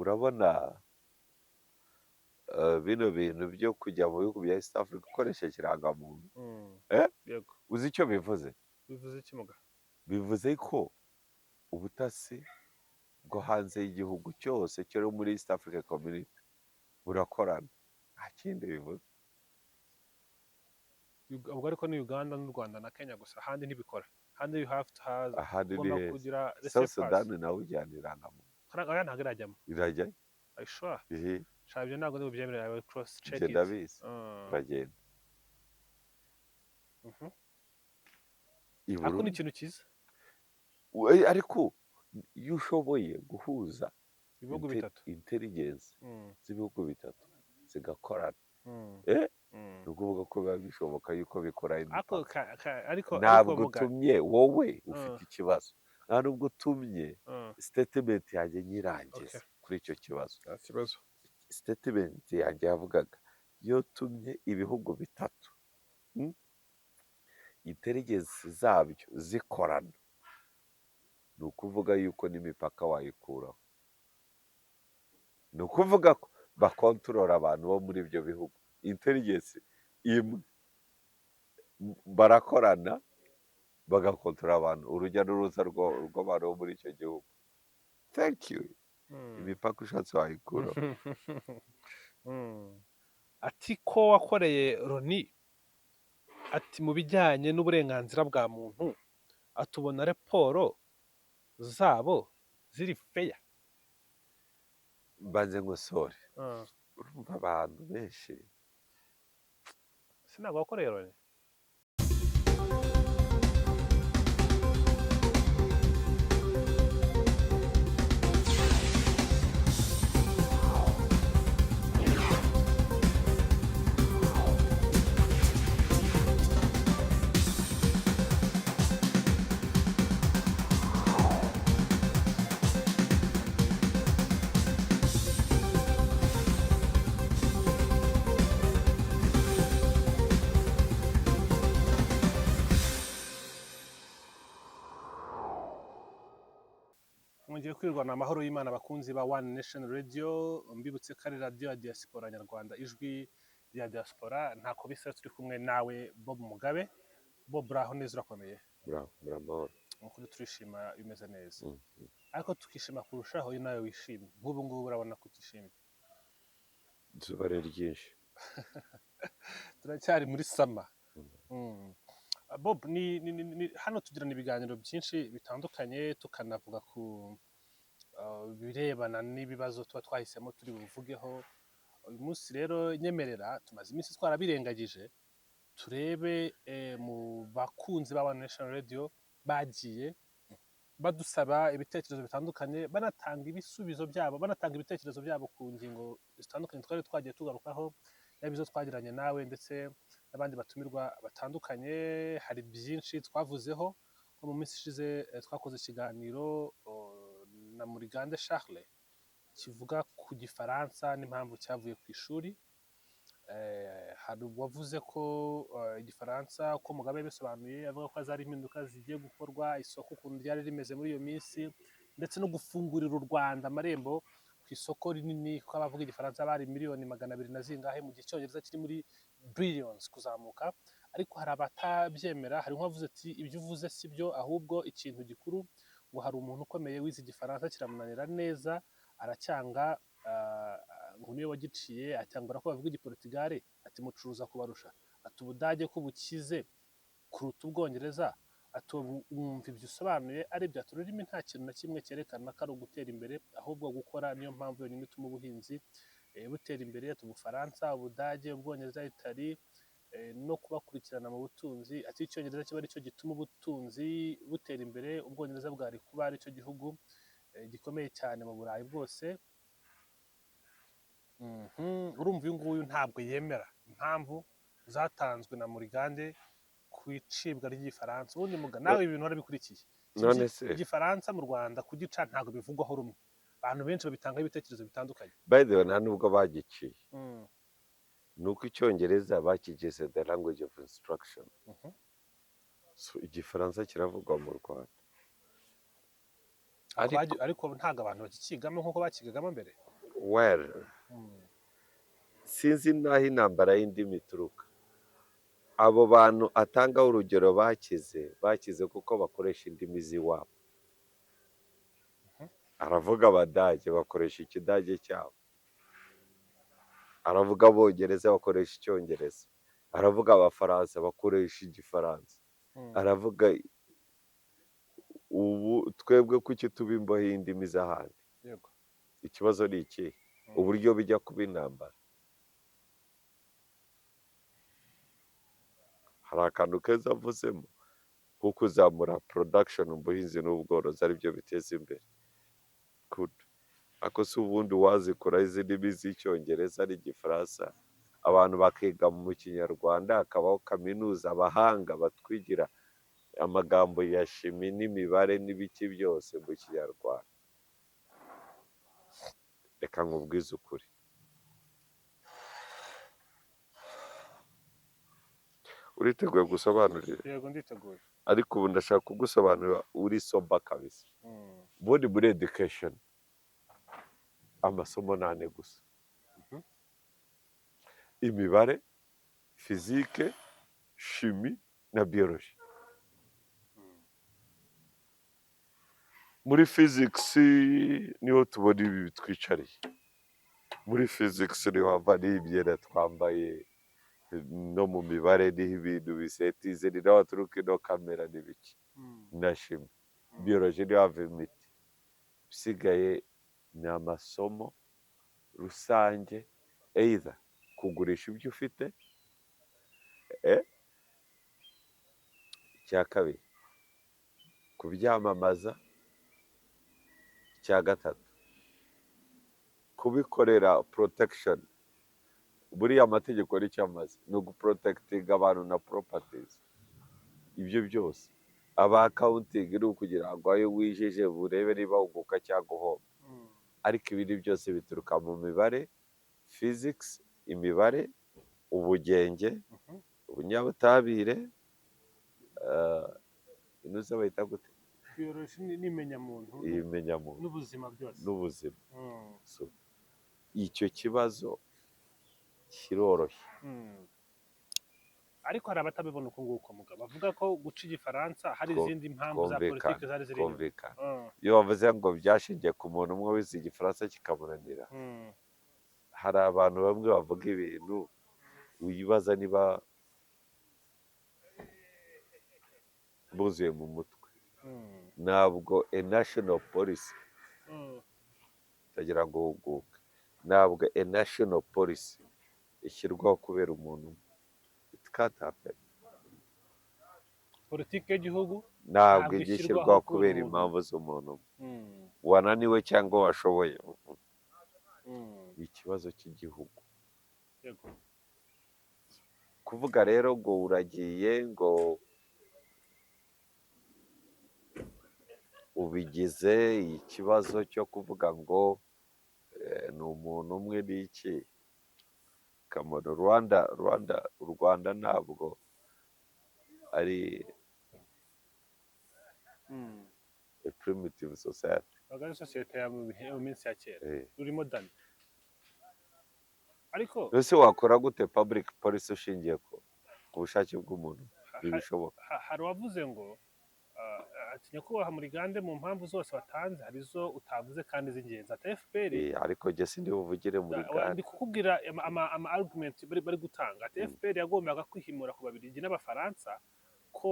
Urabona bino bintu byo kujya mu bihugu bya East Africa ukoresheje irangamuntu, eh? Yego. Uzi icyo bivuze? Bivuze iki, muga? Bivuze ko ubutasi bwo hanze y'igihugu cyose cyo muri East Africa Community burakorana, nta kindi bivuze. Ubwo ariko ni Uganda n'u Rwanda na Kenya gusa, ahandi ntibikora. Ahandi you have to have, Ahandi ni ugomba heza? kugira South laissez-passer. Sudan nawe ujyana irangamuntu. Oya, ntabwo irajyamo. Irajya. Are you sure? Ihe. Sha, ibyo ntabwo ndi bubyemerera. I will cross check Njye it. ndabizi, uragenda. I Ariko ni Burundi. ikintu cyiza. Ariko iyo ushoboye guhuza ibihugu bitatu, intelligence z'ibihugu bitatu zigakorana, ni ukuvuga ko biba bishoboka yuko bikora ariko imipaka. Ariko Ntabwo muga utumye wowe ufite ikibazo, nta nubwo utumye statement yanjye nyirangiza kuri icyo kibazo. Nta kibazo. Statement yanjye yavugaga iyo tumye ibihugu bitatu, intelligence zabyo zikorana, ni ukuvuga yuko n'imipaka wayikuraho, ni ukuvuga ko bakontorora abantu bo muri ibyo bihugu, intelligence imwe barakorana, bagakontorora abantu, urujya n'uruza rw'abantu bo muri icyo gihugu. Thank you. Imipaka ushatse wayikuraho. Ati ko wakoreye Loni, ati mu bijyanye n'uburenganzira bwa muntu, atubona raporo zabo ziri fair? Mbanze nkosore. Urumva abantu benshi Sinabwo wakoreye Loni. Mwongeye kwirwana amahoro y'Imana, abakunzi ba One Nation Radio. Mbibutse ko ari radiyo ya diaspora nyarwanda, ijwi rya diaspora. Ntako bisa, turi kumwe nawe Bob Mugabe. Bob, uraho neza, urakomeye? Muraho, muramahoro. Ukuri turishima, bimeze neza. Ariko tukishima kurushaho iyo nawe wishimye. Nk'ubu ngubu urabona ko utishimye. Izuba ni ryinshi. Turacyari muri summer. Bob, ni hano tugirana ibiganiro byinshi bitandukanye, tukanavuga ku birebana n'ibibazo tuba twahisemo turi buvugeho. Uyu munsi rero nyemerera, tumaze iminsi twarabirengagije, turebe mu bakunzi ba One Nation Radio bagiye badusaba ibitekerezo bitandukanye, banatanga ibisubizo byabo, banatanga ibitekerezo byabo ku ngingo zitandukanye twari twagiye tugarukaho, yaba izo twagiranye nawe ndetse n'abandi batumirwa batandukanye. Hari byinshi twavuzeho. Nko mu minsi ishize twakoze ikiganiro na Murigande Charles kivuga ku Gifaransa n'impamvu cyavuye ku ishuri. Hari uwavuze ko Igifaransa, uko Mugabe yabisobanuye, avuga ko hazari impinduka zigiye gukorwa, isoko ukuntu ryari rimeze muri iyo minsi, ndetse no gufungurira u Rwanda amarembo ku isoko rinini, kuko abavuga Igifaransa bari miliyoni 200 na zingahe, mu gihe Icyongereza kiri muri billions kuzamuka. Ariko hari abatabyemera. Hari nk'uwavuze ati ibyo uvuze si byo, ahubwo ikintu gikuru ngo hari umuntu ukomeye wize Igifaransa kiramunanira neza aracyanga, ngo niwe wagiciye, acyangura ko bavuga Igiportugali, ati mucuruza kubarusha, ati Ubudage ko bukize kuruta Ubwongereza, ati ubu wumva ibyo usobanuye ari byo? Ati ururimi nta kintu na kimwe cyerekana ko ari ugutera imbere, ahubwo gukora niyo mpamvu yonyine ituma ubuhinzi butera imbere. Ati Ubufaransa, Ubudage, Ubwongereza, Itali, no kubakurikirana mu butunzi, ati Icyongereza kiba aricyo gituma ubutunzi butera imbere, Ubwongereza bwari kuba aricyo gihugu gikomeye cyane mu Burayi bwose. Urumva uyu nguyu ntabwo yemera impamvu zatanzwe na Murigande ku icibwa ry'Igifaransa. Ubundi muga nawe ibi bintu warabikurikiye? None se Igifaransa mu Rwanda kugica ntabwo bivugwaho rumwe, abantu benshi babitangaho ibitekerezo bitandukanye. By the way, nta nubwo bagiciye, ni uko Icyongereza bakigize the language of instruction. So, Igifaransa kiravugwa mu Rwanda. Ariko Ariko ariko ntabwo abantu bakikigamo nk'uko bakigagamo mbere. Well, sinzi n'aho intambara y'indimi ituruka. Abo bantu atangaho urugero bakize kuko bakoresha indimi z'iwabo. Aravuga Abadage bakoresha Ikidage cyabo, aravuga Abongereza bakoresha Icyongereza, aravuga Abafaransa bakoresha Igifaransa, aravuga ubu twebwe kuki tuba imbohe y'indimi z'ahandi? Ikibazo ni ikihe? Uburyo bijya kuba intambara. Hari akantu keza avuzemo ko kuzamura production mu buhinzi n'ubworozi, aribyo biteza imbere. Good. Ako si ubundi wazikora izi ndimi z'Icyongereza n'Igifaransa, abantu bakiga mu Kinyarwanda, hakabaho kaminuza, abahanga batwigira amagambo ya chimie n'imibare n'ibiki byose mu Kinyarwanda. Reka nkubwize ukuri, uriteguye gusobanurira? Yego, nditeguye. Ariko ubu ndashaka kugusobanurira uri sober kabisa. Ubundi muri education amasomo ni ane gusa: imibare, physique, chimie na biology. Muri physics niho tubona ibi bitwicariye, muri physics niho hava n'imyenda twambaye, no mu mibare niho ibintu bisetize, ni naho haturuka ino kamera n'ibiki, na chimie. Biology niho hava imiti. Ibisigaye ni amasomo rusange, either kugurisha ibyo ufite, icya kabiri kubyamamaza, icya gatatu kubikorera protection. Buriya amategeko nicyo amaze, ni uguprotectinga abantu na properties. Ibyo byose aba accounting ni ukugira ngo ayo wijeje burebe niba wunguka cyangwa uhomba. Ariko ibindi byose bituruka mu mibare, physics, imibare, ubugenge, ubunyabutabire, inuza bayita gute? Biology n'imenyamuntu. Imenyamuntu. N'ubuzima byose. N'ubuzima. So, icyo kibazo kiroroshye. Ariko hari abatabibona uko nguko, mugabo, bavuga ko guca Igifaransa hari izindi mpamvu za Twumvikana, politiki zari ziri inyuma. twumvikana. Iyo bavuze ngo byashingiye ku muntu umwe wize Igifaransa kikamunanira, hari abantu bamwe bavuga ibintu wibaza niba buzuye mu mutwe. Ntabwo a national policy, utagira ngo uhuguke, ntabwo a national policy ishyirwaho kubera umuntu umwe. It can't happen. Politiki y'igihugu ntabwo ntabwo ijya ishyirwaho ishyirwaho kubera kubera umuntu. impamvu z'umuntu umwe wananiwe cyangwa washoboye. Ni ikibazo cy'igihugu. Kuvuga rero ngo uragiye ngo ubigize ikibazo cyo kuvuga ngo ni umuntu umwe n'iki, kamono. Rwanda, Rwanda, u Rwanda ntabwo ari a primitive society. Ntabwo ari sosiyete ya mu bihe mu minsi ya kera, rurimo dani, ariko Ese wakora gute public policy ushingiye ku bushake bw'umuntu? Ntibishoboka. Hari uwavuze ngo ati: "Nyakubahwa Murigande, mu mpamvu zose watanze hari izo utavuze kandi z'ingenzi." Ati FPR Ariko jye sindi buvugire muri gare. Ndi kukubwira ama argument bari gutanga. Ati FPR yagombaga kwihimura ku Babirigi n'Abafaransa ko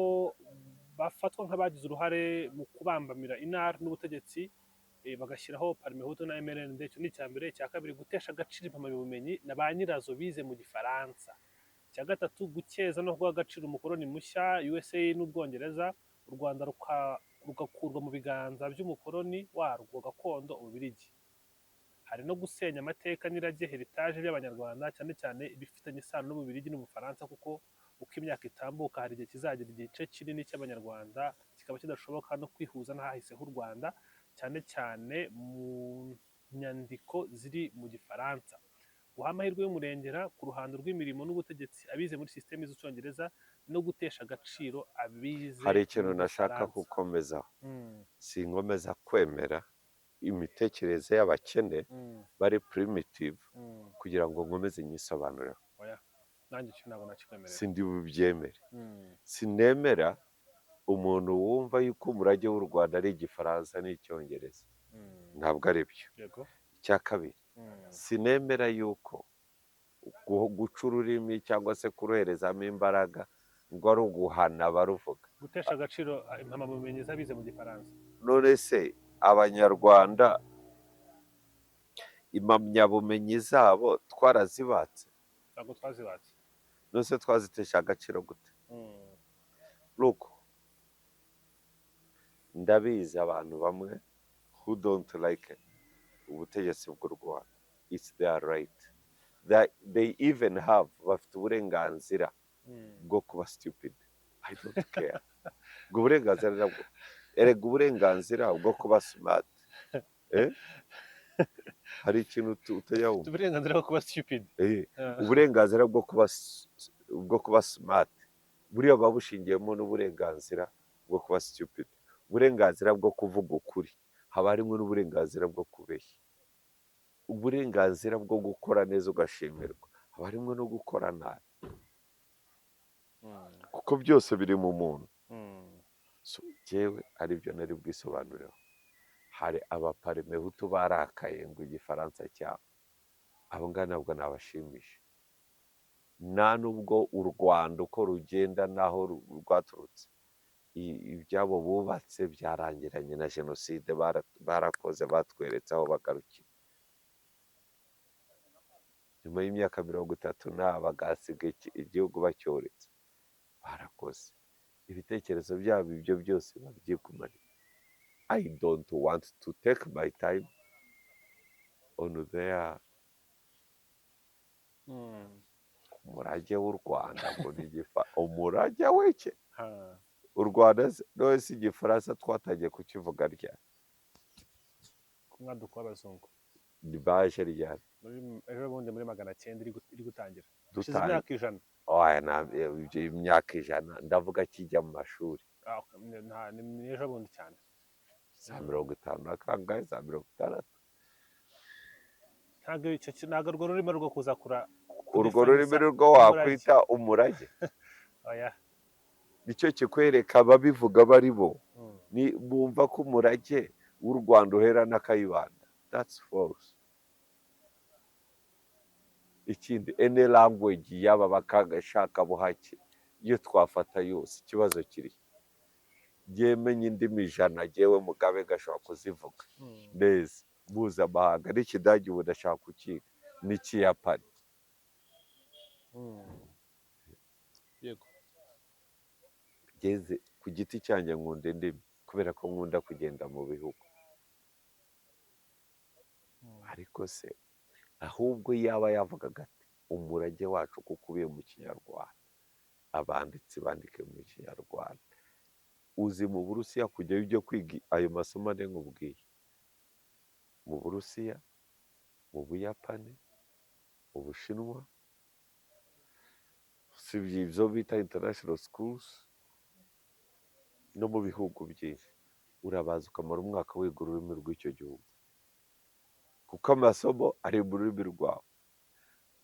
bafatwa nk'abagize uruhare mu kubambamira INAR n'ubutegetsi, bagashyiraho Parmehutu na MRND. Icyo ni icya mbere. Icya kabiri, gutesha agaciro impamyabumenyi na ba nyirazo bize mu Gifaransa. Icya gatatu, gukeza no guha agaciro umukoloni mushya USA n'Ubwongereza, u Rwanda rugakurwa mu biganza by'umukoloni warwo gakondo Ububirigi. Hari no gusenya amateka n'irage, heritage by'Abanyarwanda, cyane cyane ibifitanye isano n'Ububirigi n'Ubufaransa, kuko uko imyaka itambuka hari igihe kizagera igice kinini cy'Abanyarwanda kikaba kidashoboka no kwihuza n'ahahise h'u Rwanda, cyane cyane mu nyandiko ziri mu Gifaransa. Guha amahirwe y'umurengera ku ruhando rw'imirimo n'ubutegetsi abize muri sisiteme z'Icyongereza no gutesha agaciro abize Hari ikintu mu nashaka Gifaransa. gukomezaho. Sinkomeza kwemera Imitekerereze y'abakene bari primitive kugira ngo nkomeze nyisobanure. Oya, nanjye icyo ntabwo nakikwemerera. Sindi bubyemere. Sinemera umuntu wumva yuko umurage w'u Rwanda ari Igifaransa n'Icyongereza. Ntabwo ari byo. Icya kabiri, sinemera yuko guca ururimi cyangwa se kuruherezamo imbaraga ngo ari uguhana abaruvuga. Gutesha agaciro impamyabumenyi z'abize mu Gifaransa. None se Abanyarwanda impamyabumenyi zabo twarazibatse? Ntabwo twazibatse. None se twazitesha agaciro gute? Nuko ndabizi, abantu bamwe who don't like ubutegetsi bw'u Rwanda, it's their right. They even have, bafite uburenganzira bwo kuba stupid. I don't care. Ubwo burenganzira nabwo, erega uburenganzira bwo kuba smart, eh? Hari ikintu utajya wumva. Uburenganzira bwo kuba stupid. Eh, uburenganzira bwo kuba smart buriya buba bushingiyemo n'uburenganzira bwo kuba stupid. Uburenganzira bwo kuvuga ukuri haba harimo n'uburenganzira bwo kubeshya. Uburenganzira bwo gukora neza ugashimirwa haba harimo no gukora nabi, kuko byose biri mu muntu. So, jyewe aribyo nari bwisobanureho. Hari Abaparimehutu barakaye ngo Igifaransa cyabo, abo ngabo ntabwo nabashimisha. Nta nubwo u Rwanda uko rugenda n'aho rwaturutse, ibyabo bubatse byarangiranye na jenoside. Barakoze, batweretse aho bagarukira nyuma y'imyaka 30 na bagasiga igihugu bacyoretse. Barakoze, ibitekerezo byabo ibyo byose babyigumanira. I don't want to take my time on their umurage w'u Rwanda ngo ni umurage w'iki? U Rwanda se, none se Igifaransa twatangiye kukivuga ryari? Ku mwaduko w'abazungu. Ni baje ryari? Muri ejo bundi muri 900 iri gutangira, hashize Dutangiye imyaka 100. Oya, ibyo imyaka 100, ndavuga kijya mu mashuri. Ah, okay. Ni ejo bundi cyane. Za 50 na kangahe, za 60. Ntabwo icyo ntabwo urwo rurimi rwo kuza kura Urwo rurimi kudefinisa rwo umurage. wakwita umurage? Oya. Nicyo kikwereka ababivuga bari bo. Ni bumva ko umurage w'u Rwanda uhera na Kayibanda. That's false. Ikindi, any language yaba bakagashaka buhake, iyo twafata yose, ikibazo kiri jyemenye indimi 100, jyewe Mugabe gashobora kuzivuga neza mpuzamahanga, n'Ikidage ubu ndashaka kukiga, n'Ikiyapani. Yego. Ngeze ku giti cyanjye nkunda indimi kubera ko nkunda kugenda mu bihugu. Ariko se ahubwo yaba yavugaga ati umurage wacu kuko ukubiye mu Kinyarwanda, abanditsi bandike mu Kinyarwanda. Uzi mu Burusiya kujyayo ujya kwiga ayo masomo ane nkubwiye, mu Burusiya, mu Buyapani, mu Bushinwa, si ibyo bita international schools, no mu bihugu byinshi, urabaza ukamara umwaka wiga ururimi rw'icyo gihugu, kuko amasomo ari mu rurimi rwawe.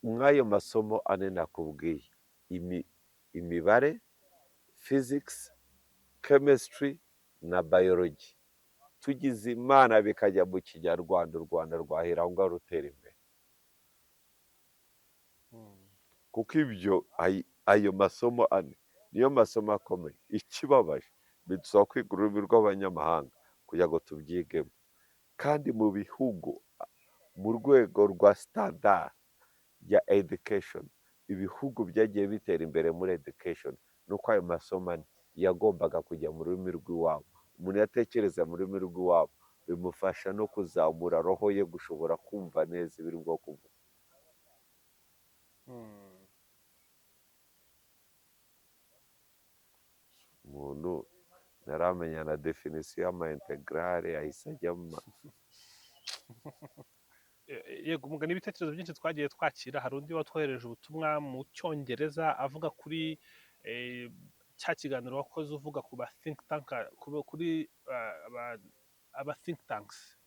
Mw'ayo masomo ane nakubwiye, imibare, physics, chemistry na biology, tugize Imana bikajya mu Kinyarwanda, u Rwanda rwahera aho ngaho rutera imbere. Kuko ibyo ayo masomo ane niyo masomo akomeye. Ikibabaje, bidusaba kwiga ururimi rw'abanyamahanga kugira ngo tubyigemo, kandi mu bihugu, mu rwego rwa standard ya education, ibihugu byagiye bitera imbere muri education, ni uko ayo masomo ane yagombaga kujya mu rurimi rw'iwabo. Umuntu yatekereza mu rurimi rw'iwabo, bimufasha no kuzamura roho ye, gushobora kumva neza ibiri bwo kuvuga. Umuntu ntaramenya na définition y'ama intégrale ahise ajya mu Yego, umugani, ibitekerezo byinshi twagiye twakira. Hari undi watwohereje ubutumwa mu Cyongereza avuga kuri cya kiganiro wakoze uvuga ku ba think tank, kuri aba think tanks.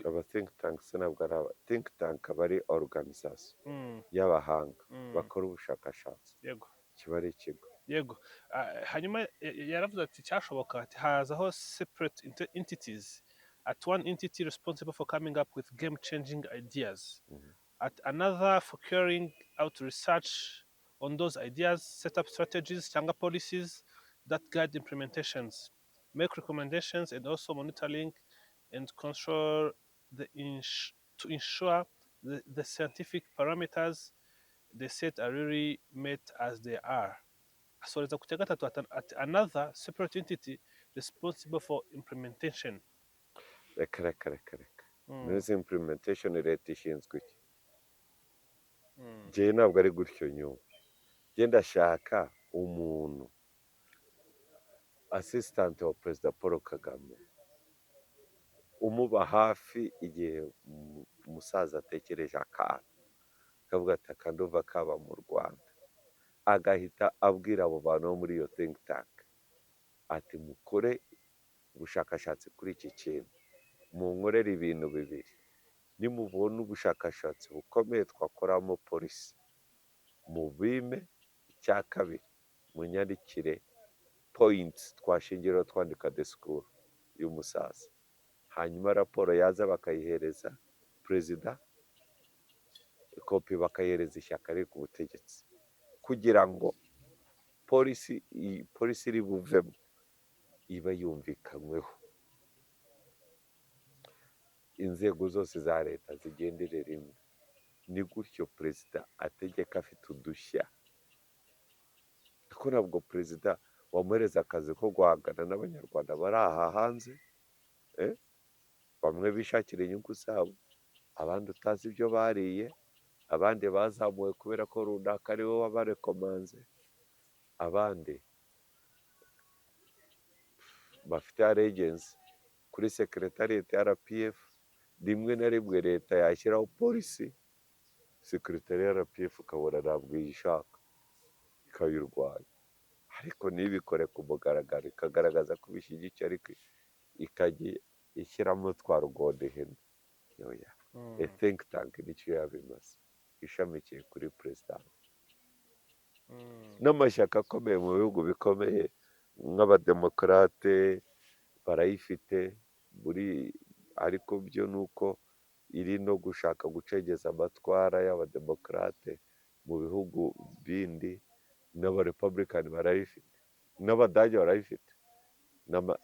Aba think tanks ntabwo ari aba think tank, aba ari organisation y'abahanga bakora ubushakashatsi. Kiba ari ikigo. Yego. Hanyuma yaravuze ati cyashoboka, ati hazaho separate entities, at one entity responsible for coming up with game changing ideas, at another for carrying out research on those ideas, set up strategies cyangwa policies that guide implementations, make recommendations and also monitoring and control to ensure the scientific parameters they set are really met as they are. Asoreza ku cya gatatu ati another separate entity responsible for implementation. Reka, reka, reka, reka. Muri implementation leta ishinzwe iki? Njyewe ntabwo ari gutyo nyuma. Njye ndashaka umuntu, assistant wa Perezida Paul Kagame, umuba hafi igihe umusaza atekereje akantu, akavuga ati aka ndumva kaba mu Rwanda, agahita abwira abo bantu bo muri iyo think tank ati mukore ubushakashatsi kuri iki kintu, munkorere ibintu bibiri: nimubona ubushakashatsi bukomeye twakoramo policy mubime, icya kabiri munyandikire points twashingiraho twandika disikuru y'umusaza. Hanyuma raporo yaza bakayihereza perezida, kopi bakayihereza ishyaka riri ku butegetsi, kugira ngo policy iri buvemo iba yumvikanyweho, inzego zose za leta zigendere rimwe. Ni gutyo perezida ategeka afite udushya, kuko ntabwo perezida wamuhereza akazi ko guhangana n'Abanyarwanda bari aha hanze, bamwe bishakira inyungu zabo, abandi utazi ibyo bariye, abandi bazamuwe kubera ko runaka ariwe wabarekomanze, abandi bafite allegiance kuri secretariat ya RPF. Rimwe na rimwe leta yashyiraho policy, secretary ya RPF ukabona ntabwo iyishaka, ikayirwanya, ariko ntibikore ku mugaragaro, ikagaragaza ko ibishyigikiye, ariko ikajya ishyiramo twa rugondo ihene. Oya, a think tank nicyo yabimaze, ishamikiye kuri perezida. N'amashyaka akomeye mu bihugu bikomeye nk'Abademokarate barayifite muri, ariko byo ni uko iri no gushaka gucengeza amatwara y'Abademokarate mu bihugu bindi. N'Abarepublikani barayifite, n'Abadage barayifite.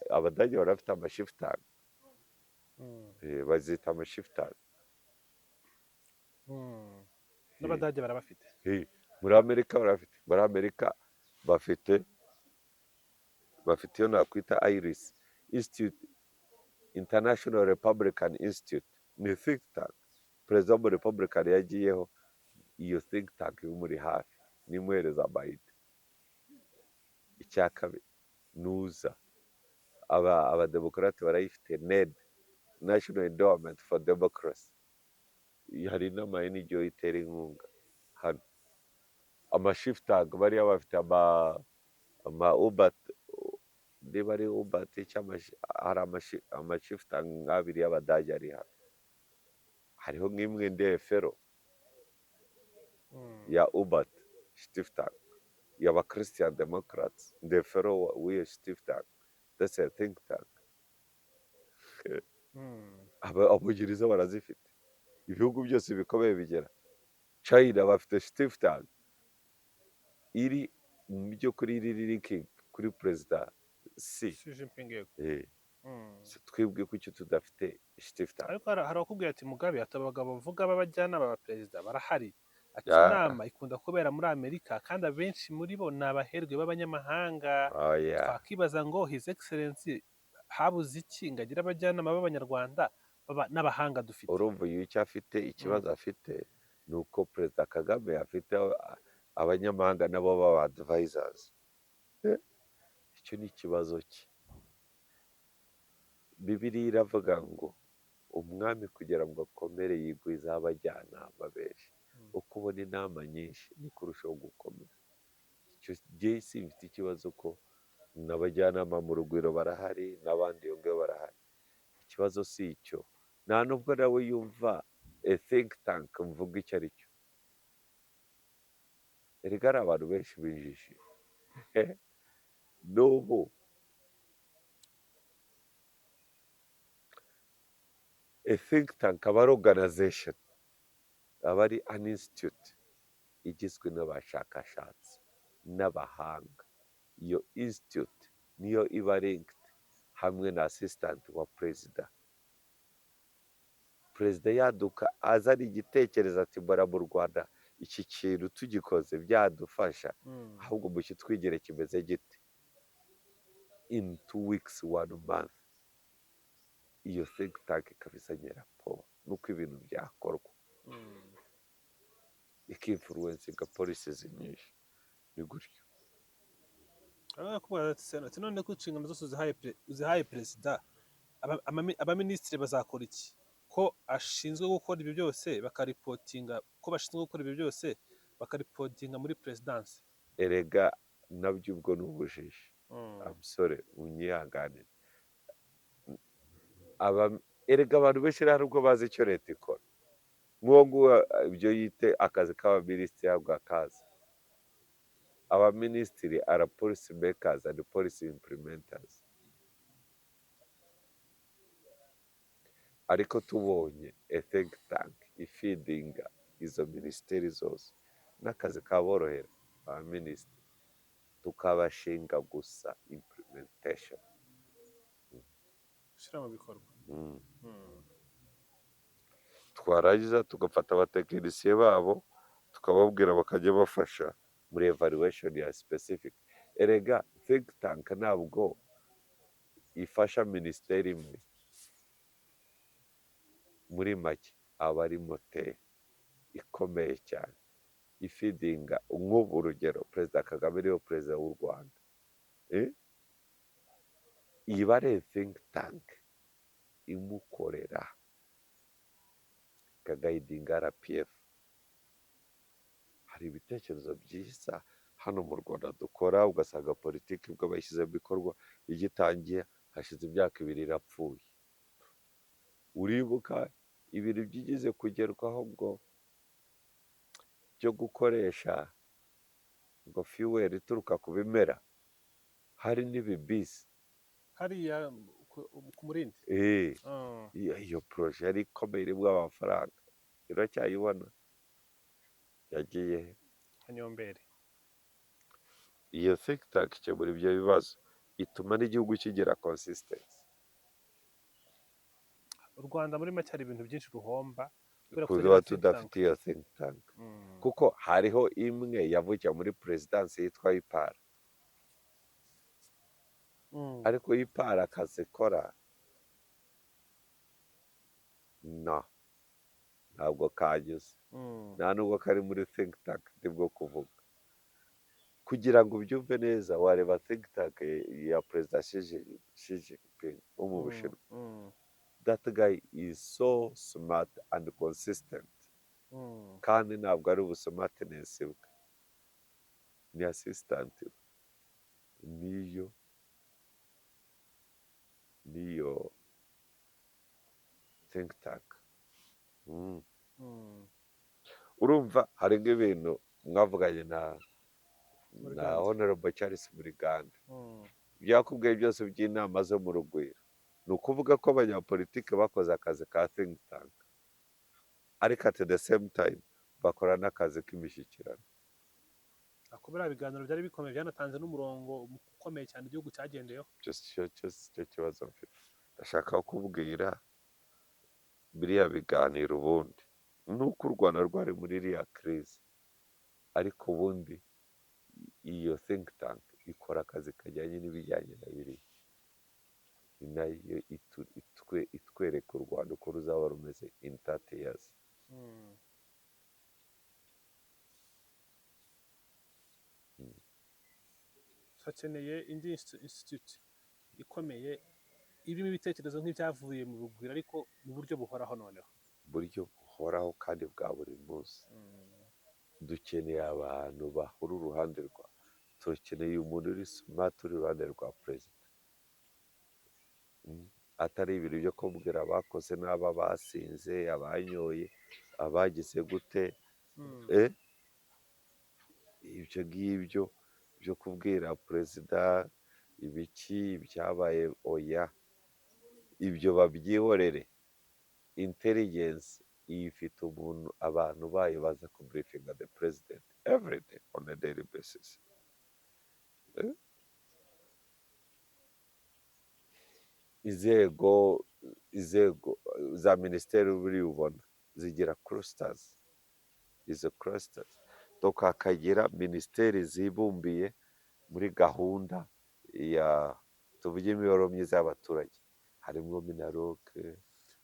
Abadage barafite amashifutangi, bazita amashifutangi. N'Abadage barabafite. Muri Amerika barafite. Muri Amerika bafite iyo nakwita IRIS Institute, International Republican Institute, ni think tank. Perezida w'Umurepublican yagiyeho, iyo think tank imuri hafi nimuhereza ama idea. Icya kabiri, nuza aba Abademokarate barayifite, NED, National Endowment for Democracy. Hari n'ama NGO itera inkunga hano. Amashifutangi bariya bafite ama ubat, niba ari ubat cyangwa hari amashifutangi nk'abiri y'Abadage ari hano. Hariho nk'imwe ndefero ya Ubat Stiftung y'aba Christian Democrats, ndefero w'iyo Stiftung. That's a think tank. Abongereza barazifite, ibihugu byose bikomeye bigera China bafite Stiftung iri mu by'ukuri iri linking kuri Perezida Xi. Xi Jinping, yego. Twebwe kuki tudafite Stiftung? Ariko hari abakubwira ati Mugabe, ati abagabo bavuga b'abajyanama ba perezida barahari, ati inama ikunda kubera muri Amerika kandi abenshi muri bo ni abaherwe b'abanyamahanga. Oya. Twakibaza ngo His Excellency habuze iki ngo agire abajyanama b'Abanyarwanda n'abahanga dufite? Urumva uyu icyo afite, ikibazo afite ni uko Perezida Kagame afite abanyamahanga nabo baba advisors. Icyo ni ikibazo cye. Bibiliya iravuga ngo umwami kugira ngo akomere yigwizaho abajyanama benshi. Uko ubona inama nyinshi niko urushaho gukomera. Icyo gihe simfite ikibazo ko n'abajyanama mu Rugwiro barahari, n'abandi iyo ngiyo barahari. Ikibazo si icyo. Nta nubwo nawe yumva a think tank mvuga icyo ari cyo. Erega hari abantu benshi binjije n'ubu. A think tank aba ari organization, aba ari an institute igizwe n'abashakashatsi n'abahanga. Iyo institute niyo iba linked hamwe na assistant wa perezida. Perezida yaduka azana igitekerezo ati: "Mbona mu Rwanda iki kintu tugikoze byadufasha, ahubwo mukitwigire kimeze gite?" In 2 weeks, one month, iyo think tank ikaba izanye raporo n'uko ibintu byakorwa, ikinfluencinga policies nyinshi. Ni gutyo. Arakubwira ati: "Sena," ati: "None ko inshingano zose uzihaye perezida, abaminisitiri bazakora iki, ko ashinzwe gukora ibyo byose bakaripotinga, ko bashinzwe gukora ibyo byose bakaripotinga muri perezidansi?" Erega nabyo ubwo ni ubujiji. I'm sorry, unyihanganire. Erega abantu benshi nta nubwo bazi icyo leta ikora. Nk'uwo nguwo, ibyo yite akazi k'abaminisitiri ntabwo akazi. Abaminisitiri are policy makers and policy implementers. Ariko tubonye a think tank ifeedinga izo minisiteri zose, n'akazi kaborohera abaminisitiri, tukabashinga gusa implementation. Gushyira mu bikorwa. Twarangiza tugafata abatekinisiye babo, tukababwira bakajya bafasha muri evaluation ya specific. Erega think tank ntabwo ifasha minisiteri imwe. Muri make, aba ari moteri ikomeye cyane ifeedinga. Nk'ubu urugero, Perezida Kagame niwe perezida w'u Rwanda. Iba ari think tank imukorera, ikaguidinga RPF. Hari ibitekerezo byiza hano mu Rwanda dukora, ugasanga politiki ubwo bayishyize mu bikorwa, igitangiye hashize imyaka 2 irapfuye. Uribuka ibintu byigeze kugerwaho ngo byo gukoresha ngo fuel ituruka ku bimera, hari n'ibibisi? Hariya ku Murindi. Iyo projet yari ikomeye, irimo amafaranga, uracyayibona? Yagiye he? Kanyomberi. Iyo think tank ikemura ibyo bibazo, ituma n'igihugu kigira consistency. U Rwanda muri make hari ibintu byinshi ruhomba kubera kuba kutagira think tank. Tudafite iyo think tank. Kuko hariho imwe yavukiye muri perezidansi yitwa IPAR. Ariko IPAR akazi ikora, no ntabwo kanyuze. Nta nubwo kari muri think tank ndibwo kuvuga. Kugira ngo ubyumve neza, wareba think tank ya Perezida Xi Jinping wo mu Bushinwa. That guy is so smart and consistent. Kandi ntabwo ari ubusmartness bwe, ni assistant we. Niyo think tank. Urumva hari nk'ibintu mwavuganye na Murigande. Honorable Charles Murigande. Byakubwiye byose by'inama zo mu Rugwiro, ni ukuvuga ko abanyapolitike bakoze akazi ka think tank, ariko at the same time bakora n'akazi k'imishyikirano. Ako biriya biganiro byari bikomeye, byanatanze n'umurongo ukomeye cyane igihugu cyagendeyeho. Cyo kibazo mfite, ndashaka kukubwira biriya biganiro ubundi nuko u Rwanda rwari muri iriya crise, ariko ubundi iyo think tank ikora akazi kajyanye n'ibijyanye na biriya. Ni nayo itwereka u Rwanda uko ruzaba rumeze in 30 years. Hakeneye indi institute ikomeye irimo ibitekerezo nk'ibyavuye mu Rugwiro, ariko mu buryo buhoraho noneho. Buryo buhoraho kandi bwa buri munsi. Dukeneye abantu bahura uruhande rwa, dukeneye umuntu uri smart uri iruhande rwa perezida. Atari ibintu byo kubwira abakoze n'aba basinze, abanyoye, abagize gute. Ibyo ngibyo byo kubwira perezida ibiki byabaye, oya, ibyo babyihorere. Intelligence ifite umuntu, abantu bayo baza kubriefinga the president every day on a daily basis. Eh? Inzego za minisiteri buri ubona zigira clusters, izo clusters donc hakagira minisiteri zibumbiye muri gahunda ya, tuvuge, imibereho myiza y'abaturage, harimo MINALOC,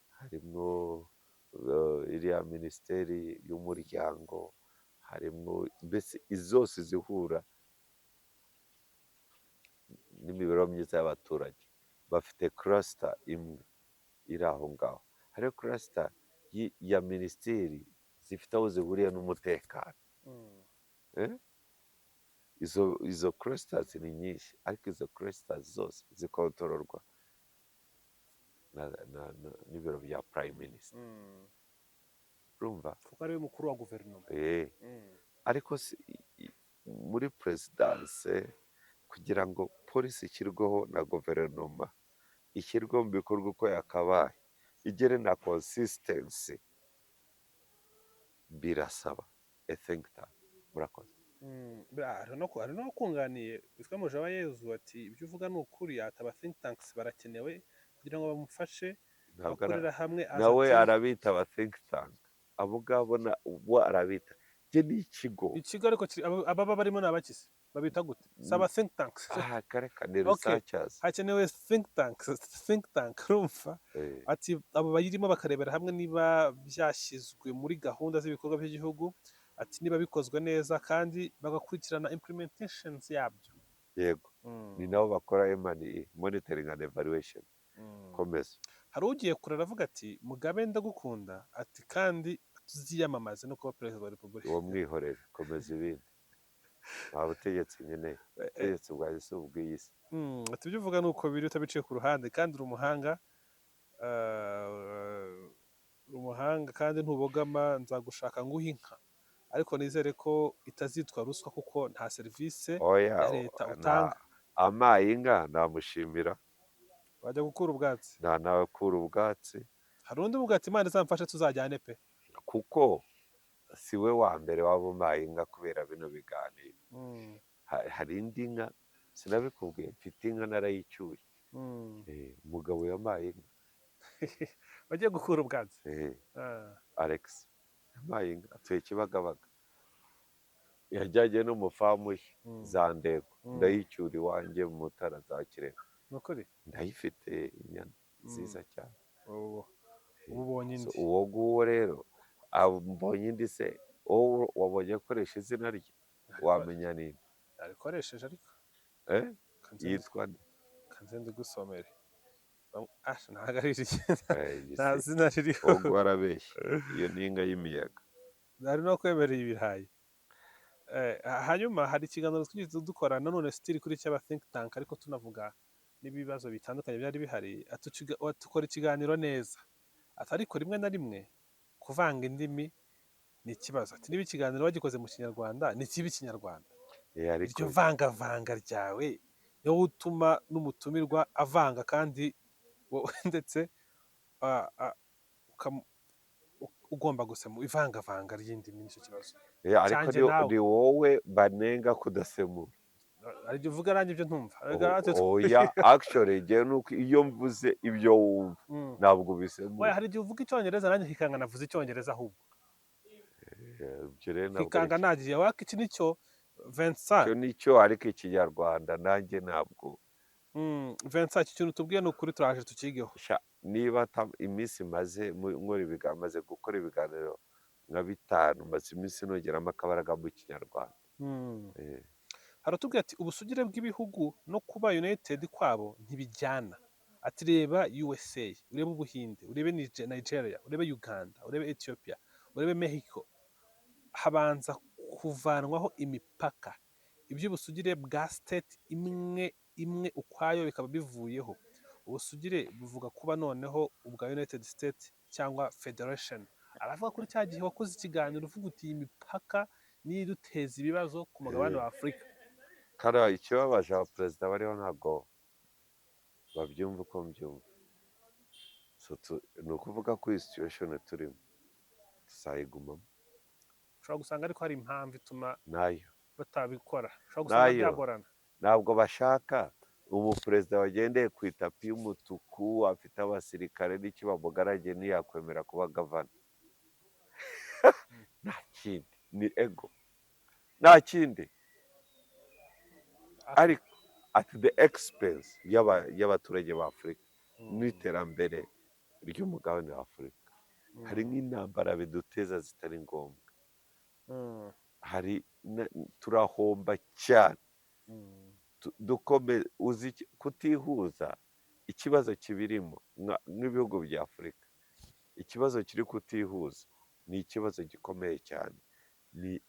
harimo iriya minisiteri y'umuryango, harimo mbese zose zihura n'imibereho myiza y'abaturage, bafite cluster imwe iri aho ngaho. Hariho cluster ya minisiteri zifite aho zihuriye n'umutekano. Eh? Izo clusters ni nyinshi, ariko izo clusters zose zikontororwa n'ibiro bya prime minister. Urumva? Kuko ariwe mukuru wa guverinoma. Eh. Ariko muri perezidanse, kugira ngo policy ishyirweho na guverinoma, ishyirwe mu bikorwa uko yakabaye, igere na consistency, birasaba a think tank. Murakoze. Hari no kunganiye witwa Mujawayezu ati: "Ibyo uvuga ni ukuri." Ati: "Aba think tanks barakenewe kugira ngo bamufashe Ntabwo bakorera hamwe." Aza nawe ati, arabita aba think tank, abo ngabo bo arabita, njye ni ikigo. Ikigo ariko ababa barimo ni abakize, babita gute? Si aba think tanks? Ah, kareka, ni Okay. researchers. Hakenewe think tanks, think tank, urumva? Eh. Ati abo bayirimo bakarebera hamwe niba byashyizwe muri gahunda z'ibikorwa by'igihugu, ati niba bikozwe neza, kandi bagakurikirana implementations yabyo. Yego, ni nabo bakora M&E, monitoring and evaluation. Komeza. Hari ugiye kure aravuga ati: "Mugabe ndagukunda," ati kandi tuziyamamaze no kuba perezida wa repubulika. Uwo mwihorere, komeza ibindi. Nta butegetsi nkeneye, ubutegetsi bwanjye si ubw'iyi si. Ati ibyo uvuga ni uko biri utabiciye ku ruhande, kandi uri umuhanga, uri umuhanga kandi ntubogama. Nzagushaka nguhe inka, ariko nizere ko itazitwa ruswa kuko nta serivisi Oya. ya leta utanga. Amaye inka namushimira. Wajya gukura ubwatsi. Nta nakura ubwatsi. Hari undi uvuga ati: "Imana izamfashe tuzajyane pe." Kuko si we wa mbere waba umpaye inka kubera bino biganiro. Hari indi nka, sinabikubwiye, mfite inka narayicyuye. Umugabo yampaye inka. Wagiye gukura ubwatsi. Eh, Ah. Alex yampaye inka, atuye Kibagabaga, yajyanye no mu farm ye za Ndego. Ndayicyura iwanjye mu Mutara za Kirehe. Ni ukuri? Ndayifite, inyana nziza cyane. Ubu ubonye So, indi. uwo nguwo rero mbonye indi se, wowe wabonye akoresha izina rye, wamenya ninde? Yarikoresheje ariko. Eh? Kanze Yitwa nde? Kanze ndigusomere. Ah, ntabwo ari irye. Eh, Nta zina ririho. Uwo nguwo arabeshya, iyo ni inka y'imiyaga. Hari no kwemerera ibirayi. Hanyuma hari ikiganiro twigeze dukora nanone sitiri kuri cy'aba think tank, ariko tunavuga n'ibibazo bitandukanye byari bihari. Tukora ikiganiro neza, ati ariko rimwe na rimwe kuvanga indimi ni ikibazo. Ati niba ikiganiro wagikoze mu Kinyarwanda, ni kibi Ikinyarwanda. Eh, ariko Iryo vangavanga ryawe niwo utuma n'umutumirwa avanga, kandi wowe ndetse ugomba gusema ivangavanga ry'indimi, nicyo kibazo. Eh, ariko Cyanjye ni, nawe. ni wowe banenga kudasemura. Hari ibyo uvuga nanjye ibyo ntumva. Erega natwe Oya, actually njyewe nuko iyo mvuze ibyo wumva ntabwo Oya, ubisemura. hari igihe uvuga Icyongereza nanjye nkikanga navuze Icyongereza ahubwo. Eh, ibyo rero ntabwo Nkikanga ari nagiye waka iki nicyo Vincent. Icyo nicyo, ariko Ikinyarwanda nanjye ntabwo Vincent, iki kintu tubwiye ni ukuri, turaje tukigeho. Sha, niba iminsi maze nkora ibiganiro, maze gukora ibiganiro nka bitanu, maze iminsi nongeramo akabaraga mu Kinyarwanda. Eh. Haratubwira ati ubusugire bw'ibihugu no kuba united kwabo ntibijyana. Ati reba USA, urebe Ubuhinde, urebe Nigeria, urebe Uganda, urebe Ethiopia, urebe Mexico, habanza kuvanwaho imipaka, iby'ubusugire bwa state imwe imwe ukwayo bikaba bivuyeho. Ubusugire buvuga kuba noneho ubwa United States cyangwa Federation. Aravuga kuri cya gihe wakoze ikiganiro uvuga uti iyi mipaka niyo iduteza ibibazo ku mugabane wa Afurika. Kariya ikibabaje, abaperezida bariho ntabwo babyumva uko mbyumva. So, ni ukuvuga ko iyi situation turimo tuzayigumamo. Ushobora gusanga ariko hari impamvu ituma Nayo batabikora, ushobora gusanga Nayo. byagorana. Ntabwo bashaka umuperezida wagendeye ku itapi y'umutuku, afite abasirikare n'icyo bamugaragiye, ntiyakwemera kuba gavana. Nta kindi, ni ego, nta kindi, ariko at the expense y'abaturage ba Afurika n'iterambere ry'umugabane wa Afurika. Hari nk'intambara biduteza zitari ngombwa. Hari turahomba cyane. Dukome uzi kutihuza ikibazo kibirimo nk'ibihugu bya Afurika, ikibazo kiri kutihuza ni ikibazo gikomeye cyane. Ni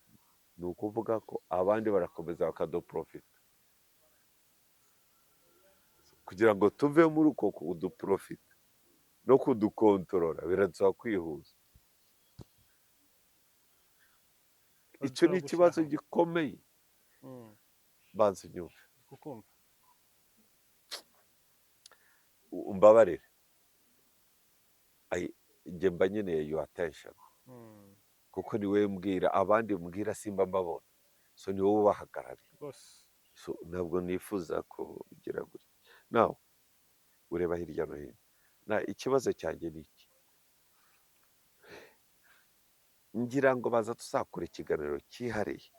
ukuvuga ko abandi barakomeza bakaduprofita. Kugira ngo tuve muri uko kuduprofita no kudukontorora, biradusaba kwihuza. Icyo ni Badusaba ikibazo gushyira hamwe. gikomeye. Banza unyumve. Kukumva. Umbabarire. Njye mba nkeneye your attention, kuko ni wowe mbwira. Abandi mbwira simba mbabona, so ni wowe ubahagarariye. Rwose. So ntabwo nifuza kugira gutya nawe ureba hirya no hino. Na ikibazo cyanjye ni iki: ngira ngo baza tuzakora ikiganiro cyihariye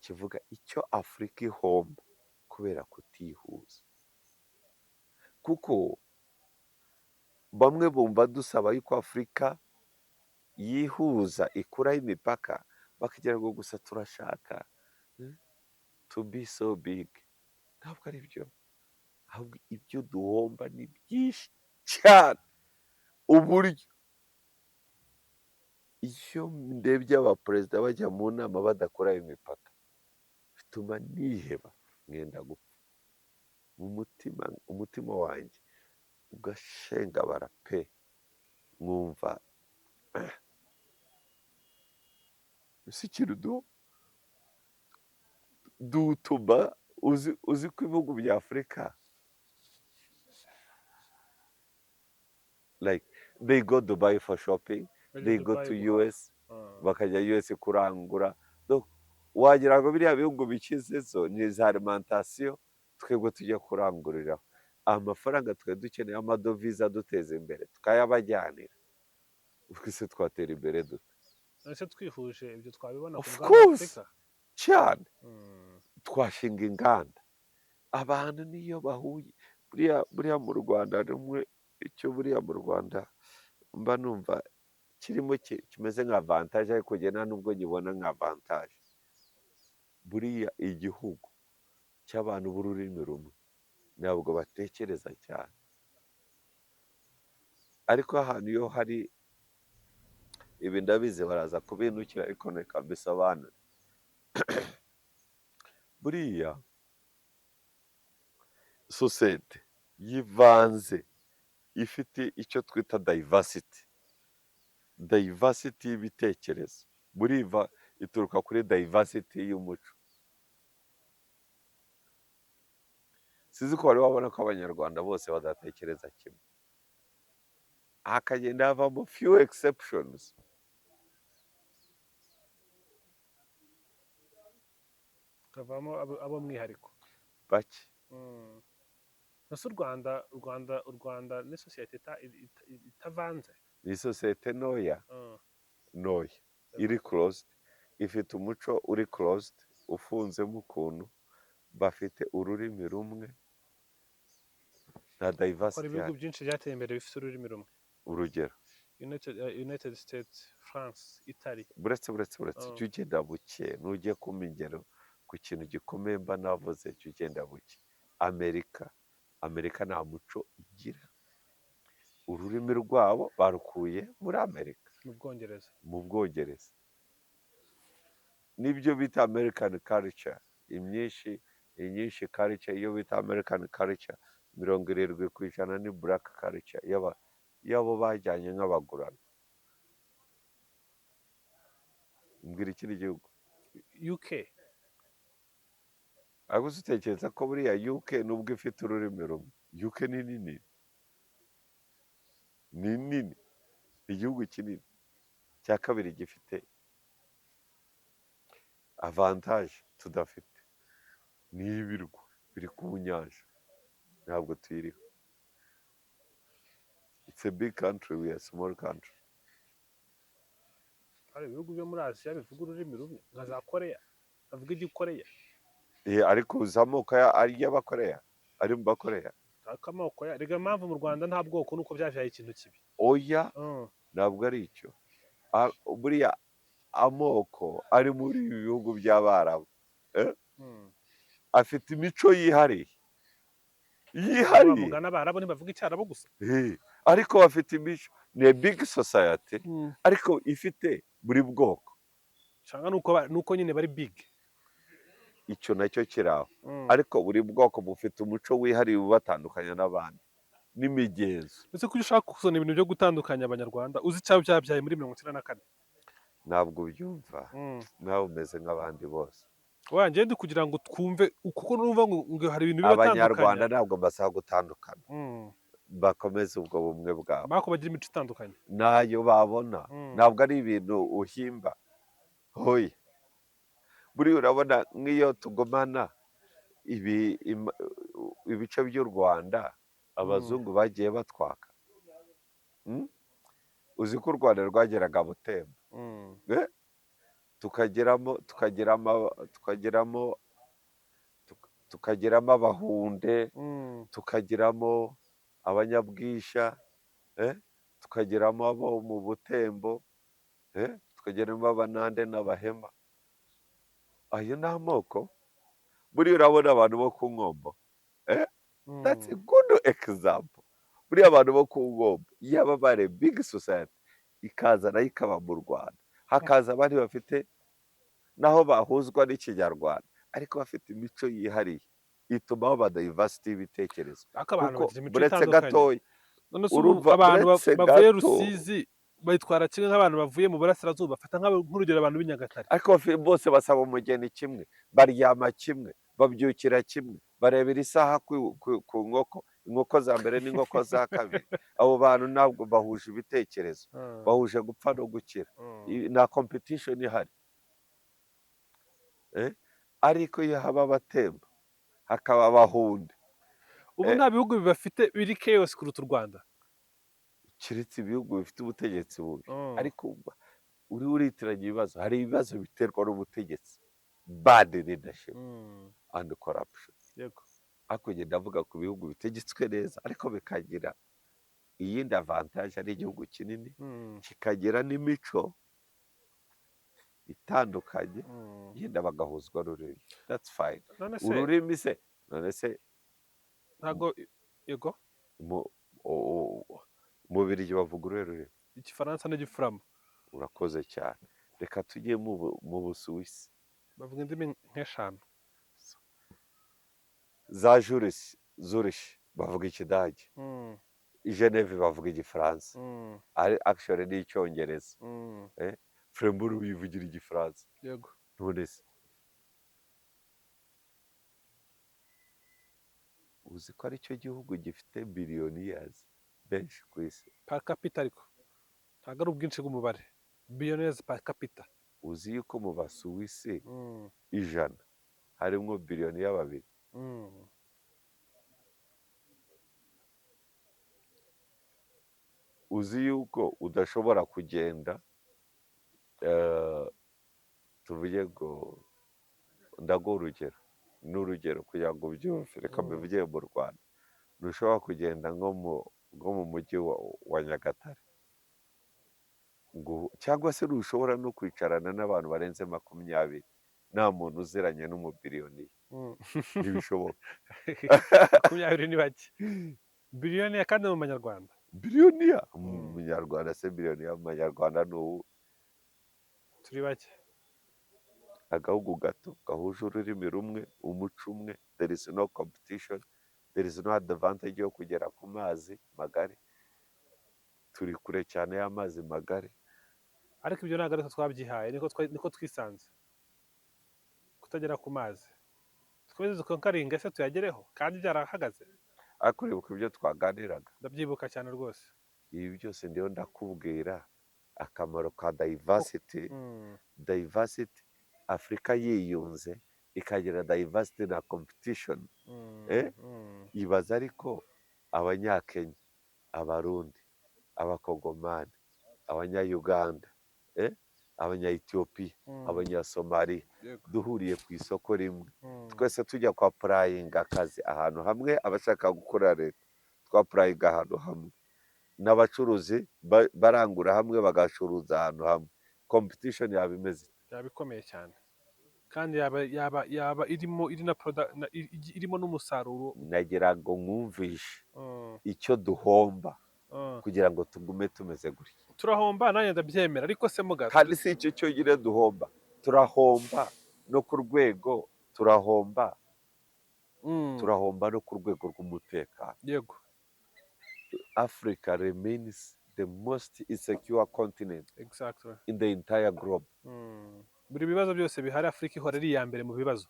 kivuga icyo Afurika ihomba kubera kutihuza, kuko bamwe bumva dusaba yuko Afurika yihuza, ikuraho imipaka, bakagira ngo gusa turashaka to be so big. Ntabwo ari byo, ahubwo ibyo duhomba ni byinshi cyane. Uburyo iyo ndebye abaperezida bajya mu nama badakuraho imipaka, bituma niheba, mwenda gupfa mu mutima, umutima wanjye ugashengabara pe, nkumva si ikintu dutuma uzi ko ibihugu bya Afurika, like they go Dubai for shopping, Bajya they go Dubai to guhaha. US, bakajya US kurangura. Donc, wagira ngo biriya bihugu bikize zo ni za alimentation, twebwe tujya kuranguriraho amafaranga twari dukeneye, amadovize aduteza imbere, tukayabajyanira. Twese twatera imbere dute? Ese twihuje ibyo twabibona ku Of mugabane wa course. Afurika? Cyane. Twashinga inganda. Abantu niyo bahuye, buriya mu Rwanda rumwe, icyo buriya mu Rwanda mba numva kirimo kimeze nka avantage, ariko njye nta nubwo nkibona nka avantage. Buriya igihugu cy'abantu b'ururimi rumwe ntabwo batekereza cyane, ariko ahantu iyo hari ibi, ndabizi baraza kubinukira, ariko reka mbisobanure. Buriya sosiyete yivanze ifite icyo twita diversity, diversity y'ibitekerezo, buriya ituruka kuri diversity y'umuco. Sinzi ko wari wabona ko Abanyarwanda bose badatekereza kimwe, hakagenda havamo few exceptions. Hakavamo abo mwihariko. Bake. Ese u Rwanda ni sosiyete itavanze? Ni sosiyete ntoya, ntoya, iri closed, ifite umuco uri closed, ufunzemo ukuntu, bafite ururimi rumwe, nta Hari diversity ibihugu ihari. byinshi byateye imbere bifite ururimi rumwe. Urugero? United States, France, Italy. Buretse, buretse, buretse. Oh. Jya ugenda buke, nujye kumpa ingero ku kintu gikomeye mba navuze, jya ugenda buke. Amerika nta muco igira, ururimi rwabo barukuye muri Amerika. Mu Bwongereza. Mu Bwongereza nibyo bita American culture. Imyinshi, inyinshi culture, iyo bita American culture 70% ni black culture y'abo bajyanye nk'abagurano. Mbwira ikindi gihugu. UK. Ariko utekereza ko buriya UK nubwo ifite ururimi rumwe, UK ni nini, ni nini, igihugu kinini. Cya kabiri gifite avantage tudafite, ni ibirwa biri ku nyanja, ntabwo tuyiriho. It's a big country, we are small country. Hari ibihugu byo muri Aziya bivuga ururimi rumwe nka za Koreya, bavuga igikoreya. Ariko uzi amoko y'abakoreya ari mu bakoreya? Ariko amoko ya rega, impamvu mu Rwanda nta bwoko nuko byavyaye ikintu kibi. Oya, ntabwo ari icyo. Buriya amoko ari muri ibi bihugu by'Abarabu afite imico yihariye yihariye. Mugana Abarabu ntibavuga Icyarabu gusa. Ariko bafite imico, ni big society ariko ifite buri bwoko. Cyangwa nuko nyine bari big. Icyo nacyo kiri aho, ariko buri bwoko bufite umuco wihariye ubatandukanya n'abandi n'imigenzo. Ese kuki ushaka kuzana ibintu byo gutandukanya Abanyarwanda uzi icyaha byabyaye muri 94? Ntabwo ubyumva, nawe umeze nk'abandi bose. Wanjye ndi kugira ngo twumve, kuko numva ngo hari ibintu bibatandukanya. Abanyarwanda ntabwo basaba gutandukana, bakomeze ubwo bumwe bwabo. Bako bagira imico itandukanye. Nayo babona, ntabwo ari ibintu uhimba. Hoya, buriya urabona nk'iyo tugumana ibice by'u Rwanda abazungu bagiye batwaka. Uzi ko u Rwanda rwageraga Butembo, tukageramo Abahunde, tukagiramo Abanyabwisha, tukageramo abo mu Butembo, tukageramo Abanande n'Abahema. Ayo ni amoko. Buriya urabona abantu bo ku Nkombo, that's a good example. Buriya abantu bo ku Nkombo yaba bare big society ikaza nayo ikaba mu Rwanda, hakaza abandi bafite naho bahuzwa n'Ikinyarwanda ariko bafite imico yihariye ituma baba diversity y'ibitekerezo. Ariko abantu Kuko bagira imico buretse itandukanye. gatoya, None se ubu urumva, abantu buretse bavuye gato. Rusizi bitwara kimwe nk'abantu bavuye mu burasirazuba? Bafata nk'urugero abantu b'i Nyagatare. Ariko bose basaba umugeni kimwe, baryama kimwe, babyukira kimwe, barebera isaha ku nkoko, inkoko za mbere n'inkoko za kabiri. Abo bantu ntabwo bahuje ibitekerezo, bahuje gupfa no gukira. Nta competition ihari. Ariko iyo haba Abatemba hakaba Abahunde, Ubu nta bihugu bibafite biri chaos kuruta u Rwanda. Keretse ibihugu bifite ubutegetsi bubi. Ariko uri uritiranya ibibazo. Hari ibibazo biterwa n'ubutegetsi, bad leadership and corruption. Ariko njye ndavuga ku bihugu bitegetswe neza ariko bikagira iyindi avantage, ari igihugu kinini, kikagira n'imico itandukanye, yenda bagahuzwa n'ururimi, that's fine. None se Ururimi se, none se ntago, yego. Mu Bubiligi bavuga uruhe rurimi? Igifaransa n'Igifurama. Urakoze cyane. Reka tujye mu Busuwisi. Bavuga indimi nk'eshanu. Za Jurisi Zurich bavuga Ikidage, i Geneve bavuga Igifaransa, ari actually ni Icyongereza. Fribourg bivugira Igifaransa. None se uzi ko aricyo gihugu gifite billionaires benshi ku isi? Per capita, ariko ntabwo ari ubwinshi bw'umubare, billionaires per capita. Uzi yuko mu Basuwisi 100 harimo billionaire babiri? Uzi yuko udashobora kugenda, tuvuge ngo ndaguha urugero, ni urugero kugira ngo ubyumve, reka mbivugire mu Rwanda. Ntushobora kugenda nko mu mujyi wa Nyagatare ngo, cyangwa se ntushobora no kwicarana n'abantu barenze 20 nta muntu uziranye n'umubillionaire. Ntibishoboka. 20 ni bake, billionaire kandi mu Banyarwanda. Billionaire mu Munyarwanda se, billionaire mu Banyarwanda ni ubu? Turi bake. Agahugu gato gahuje ururimi rumwe, umuco umwe, there is no competition. There is no advantage yo kugera ku mazi magari. Turi kure cyane y'amazi magari. Ariko ibyo ntabwo ariko twabyihaye, niko twisanze kutagera ku mazi. Twese dukonkaringa se tuyagereho kandi byarahagaze. Ariko uribuka ibyo twaganiraga? Ndabyibuka cyane rwose. Ibi byose ndiho ndakubwira akamaro ka diversity. Diversity, Afurika yiyunze ikagira diversity na competition. Eh? Ibaza ariko Abanyakenya, Abarundi, Abakongomani, Abanyayuganda, Abanya-Etiyopiya, Abanyasomaliya, duhuriye ku isoko rimwe, twese tujya kwa applyinga akazi ahantu hamwe, abashaka gukora leta twa applyinga ahantu hamwe, n'abacuruzi barangura hamwe, bagacuruza ahantu hamwe, competition yaba imeze ite? Byaba bikomeye cyane, kandi yaba irimo iri na product irimo n'umusaruro. Nagira ngo mwumvishe icyo duhomba kugira ngo tugume tumeze gutya. Turahomba, nanjye ndabyemera, ariko se muga Kandi si icyo cyonyine duhomba, turahomba no ku rwego, turahomba, turahomba no ku rwego rw'umutekano. Africa remains the most insecure continent in the entire globe. Buri bibazo byose bihari, Afurika ihora ari iya mbere mu bibazo.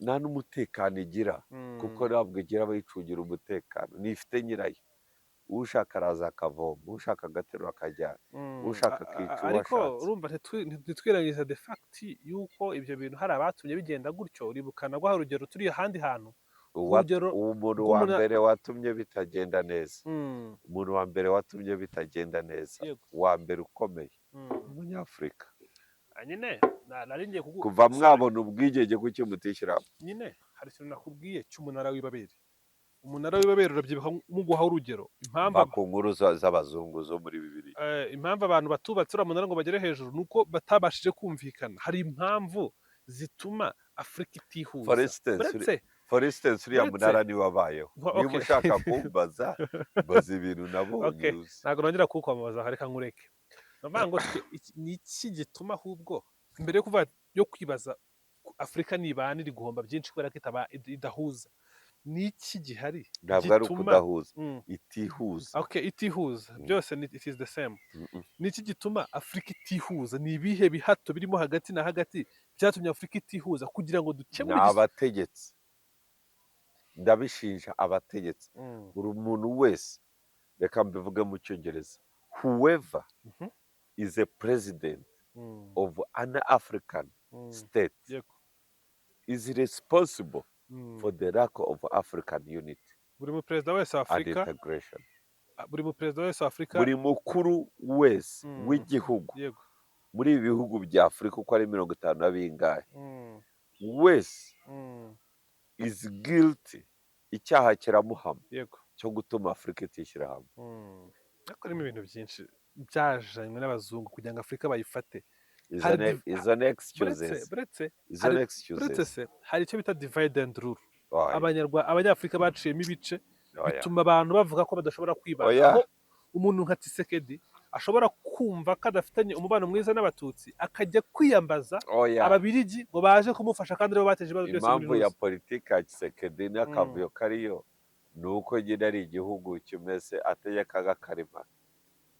Nta n'umutekano igira, kuko ntabwo igira abayicungira umutekano, ntifite nyirayo. Ushaka araza akavoma, ushaka agaterura akajyana, ushaka akica uwo Ariko ashatse. urumva ntitwirengagize the fact yuko ibyo bintu hari abatumye bigenda gutyo. Uribuka naguha urugero turi ahandi hantu, urugero Umuntu wa mbere watumye bitagenda neza, umuntu wa mbere watumye bitagenda neza, wa mbere ukomeye, Umunyafurika. Ah, nyine nari ngiye kugu Kuva mwabona ubwigenge, kuki mutishyira hamwe? Nyine hari ikintu nakubwiye cy'umunara w'ibaberi. Umunara w'ibaberi, urabyibuka muguha urugero impamvu Mva ku nkuru z'abazungu zo muri Bibiliya. Impamvu abantu batubatse uriya munara ngo bagere hejuru ni uko batabashije kumvikana. Hari impamvu zituma Afurika itihuza. For instance, Uretse for instance, uriya munara niwe wabayeho. Niba ushaka kumbaza, mbaza ibintu nabonye uzi. Ntabwo nongera kukwamamaza, reka nkureke. Ni ukuvuga ngo ni iki gituma ahubwo mbere yo kuvuga yo kwibaza Afurika nibana iri guhomba byinshi kubera ko idahuza, ni iki gihari Ntabwo ari gituma ukudahuza, itihuza. Okay, itihuza. Byose ni it is the same. Ni iki gituma Afurika itihuza? Ni ibihe bihato birimo hagati na hagati byatumye Afurika itihuza kugira ngo Ni dukemure abategetsi, ndabishinja abategetsi. Buri muntu wese, reka mbivuge mu Cyongereza, whoever is a president of an African state is responsible for the lack of African unity Buri muperezida wese wa and Afurika, integration. buri muperezida wese wa Afurika, Buri mukuru wese w'igihugu muri ibi bihugu bya Afurika uko ari 50 na bingahe, wese is guilty, icyaha kiramuhama cyo gutuma Afurika itishyira hamwe. Ariko harimo ibintu byinshi byajanywe n'abazungu kugira ngo Afurika bayifate. Izo Hari izo ni buretse excuses. buretse Izo hari ni buretse excuses. se hari icyo bita divide and rule. Oya. Abanyafurika baciyemo ibice, Oya. bituma abantu bavuga ko badashobora kwibana, Oya. aho umuntu nka Tshisekedi ashobora kumva ko adafitanye umubano mwiza n'Abatutsi, akajya kwiyambaza Oya. Ababirigi ngo baje kumufasha, kandi aribo bateje ibibazo byose muri Impamvu ya rusi. politiki ya Tshisekedi n'akavuyo kariyo ni uko nyine ari igihugu kimeze ategeka nk'akarima.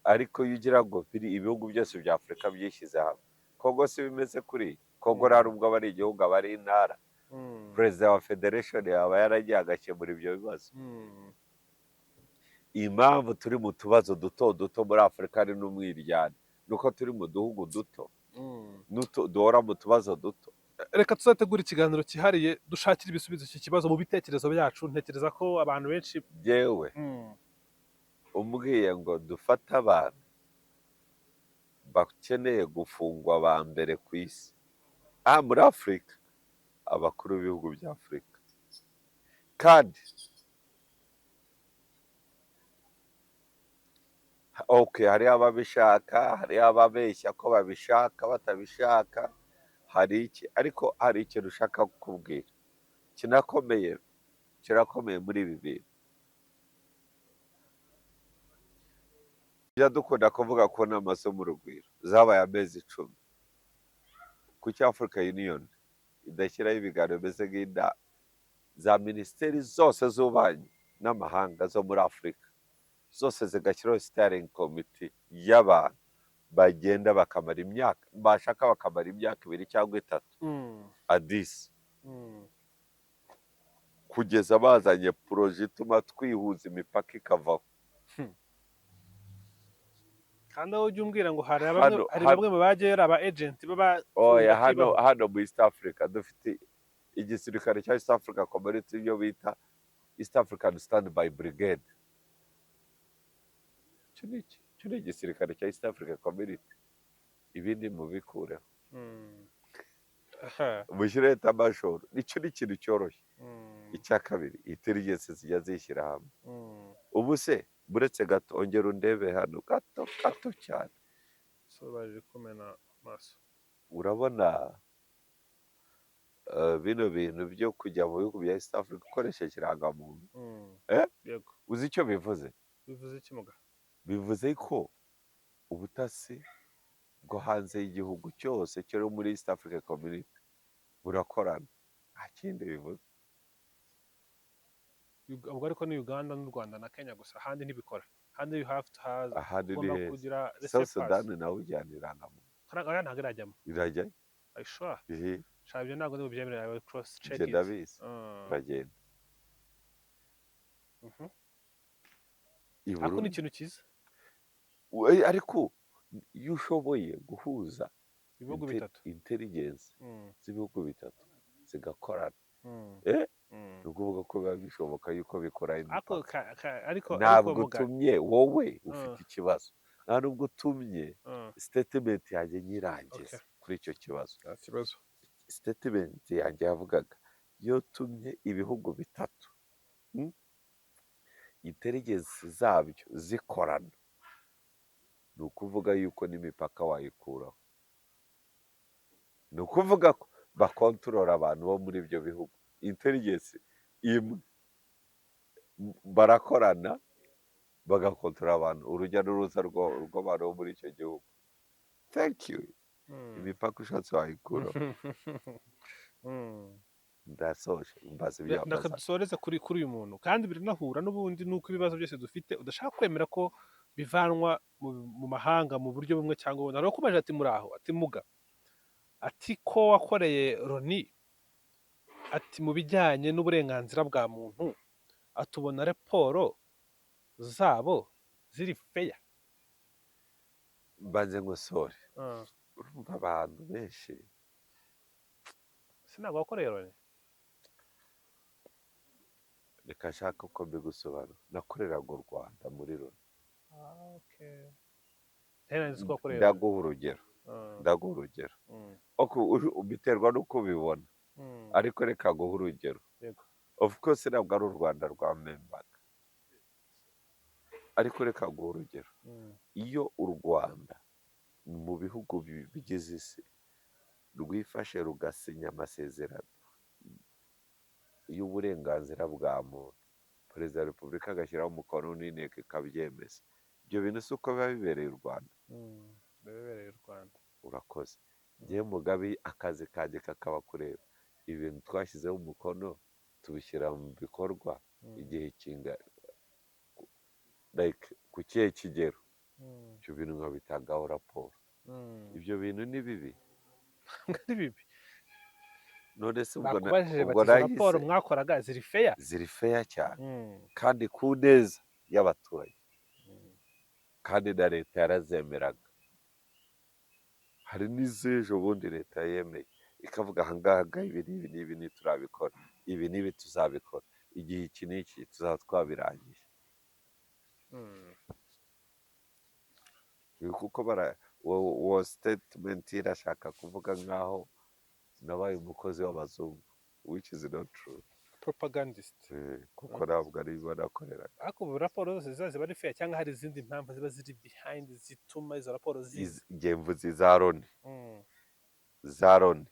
Ariko iyo ugira ngo biri ibihugu byose bya Afurika byishyize hamwe, Kongo si bimeze kuri Kongo, nta nubwo aba ari igihugu, aba ari intara. Perezida wa federation yaba yaragiye agakemura ibyo bibazo. Impamvu turi mu tubazo duto duto muri Afurika ari n'umwiryane ni uko turi mu duhugu duto, duhora mu tubazo duto. Reka tuzategure ikiganiro cyihariye dushakire ibisubizo iki kibazo mu bitekerezo byacu. Ntekereza ko abantu benshi Yewe, umbwiye ngo dufate abantu bakeneye gufungwa ba mbere ku isi, aha muri Afurika, abakuru b'ibihugu bya Afurika, kandi okay, hariho ababishaka, hariho ababeshya ko babishaka batabishaka, hari iki, ariko hari ikintu ushaka kukubwira kinakomeye, kirakomeye muri ibi bintu. Tujya dukunda kuvuga ko inama zo mu Rugwiro zabaye amezi 10. Kuki Africa Union idashyiraho ibiganiro bimeze nk'inama? Za minisiteri zose z'ububanyi n'amahanga zo muri Afurika zose zigashyiraho steering committee y'abantu bagenda bakamara imyaka, bashaka bakamara imyaka 2 cyangwa 3 Addis, kugeza bazanye projet ituma twihuza, imipaka ikavaho. Kandi aho ujya umbwira ngo hari bamwe hari bamwe mu bagiye ari aba agent baba Oya, hano muri East Africa dufite igisirikare cya East Africa Community, ibyo bita East African Standby Brigade. Icyo ni iki? Icyo ni igisirikare cya East Africa Community, ibindi mubikureho. Aha. Mushyire état-major. Icyo ni ikintu cyoroshye. Icya kabiri, intelligence zijya zishyira hamwe. Ubu se buretse gato, ongera undebe hano gato gato cyane. So baje kumena amaso. Urabona bino bintu byo kujya mu bihugu bya East Africa ukoresheje irangamuntu? Eh? Yego. Uzi icyo bivuze? Bivuze iki, muga? Bivuze ko ubutasi bwo hanze y'igihugu cyose cyo muri East Africa Community burakorana, nta kindi bivuze. Ubwo ariko ni Uganda n'u Rwanda na Kenya gusa, ahandi ntibikora. Ahandi you have to have Ahandi ni ugomba heza? kugira South laissez-passer. Sudan nawe ujyana irangamuntu. Oya, ntabwo irajyamo. Irajya. Are you sure? Ihe. Sha, ibyo ntabwo ndibubyemerera. I will cross check Ibyo it. ndabizi. Uragenda. I Ariko ni Burundi. ikintu cyiza. Ariko iyo ushoboye guhuza ibihugu bitatu, intelligence z'ibihugu bitatu zigakorana, ni ukuvuga ko biba bishoboka yuko bikora ariko imipaka. Ariko Ntabwo muga utumye wowe ufite ikibazo, nta nubwo utumye statement yanjye nyirangiza kuri icyo kibazo. Nta kibazo. Statement yanjye yavugaga iyo tumye ibihugu bitatu, intelligence zabyo zikorana, ni ukuvuga yuko n'imipaka wayikuraho, ni ukuvuga ko bakontorora abantu bo muri ibyo bihugu. Intelligence imwe barakorana, bagakontorora abantu, urujya n'uruza rw'abantu bo muri icyo gihugu. Thank you. Imipaka ushatse wayikuraho. Ndasoje, mbaza ibyo Reka wambaza. Dusoreze kuri uyu muntu, kandi biranahura n'ubundi nuko ibibazo byose dufite udashaka kwemera ko bivanwa mu mahanga mu buryo bumwe cyangwa ubundi. Hari uwakubaje ati: "Muraho," ati: "Muga," ati: "Ko wakoreye Loni," ati: "mu bijyanye n'uburenganzira bwa muntu," atubona raporo zabo ziri fair?" Mbanze ngosore. Urumva abantu benshi Sinabwo wakoreye Loni? Reka nshake uko mbigusobanura. Nakoreraga u Rwanda muri Loni. Ah, okay. Rero nzi ko wakoreye Loni. Ndaguha urugero. Ndaguha urugero. Biterwa n'uko ubibona, ariko reka guha urugero. Of course ntabwo ari u Rwanda rwamembaga, ariko reka guha urugero. Iyo u Rwanda mu bihugu bigize isi rwifashe rugasinya amasezerano y'uburenganzira bwa muntu, Perezida wa Repubulika agashyiraho umukono n'inteko ikabyemeza, ibyo bintu si uko biba bibereye u Rwanda? Biba bibereye u Rwanda. Urakoze. Njyewe Mugabe, akazi kanjye kakaba kureba ibintu twashyizeho umukono tubishyira mu bikorwa igihe kingana, like ku kihe kigero. Ibyo bintu nkabitangaho raporo. Ibyo bintu ni bibi? Ntabwo ari bibi. None se ubwo Bakubajije ubwo bati: "Izo raporo nahise mwakoraga ziri fair?" Ziri fair cyane, kandi ku neza y'abaturage, kandi na leta yarazemeraga. Hari n'iz'ejo bundi leta yemeye ikavuga: "Ahangaha ibi n'ibi n'ibi ntiturabikora, ibi n'ibi tuzabikora igihe iki n'iki, tuzaba twabirangije." Kuko bara uwo statement irashaka kuvuga nkaho nabaye umukozi w'abazungu, which is not true. Propagandist. Kuko ntabwo ari bo nakoreraga. Ariko ubu raporo zose ziba ari fair, cyangwa hari izindi mpamvu ziba ziri behind zituma izo raporo ziza? Njye mvuze iza Loni. Za Loni,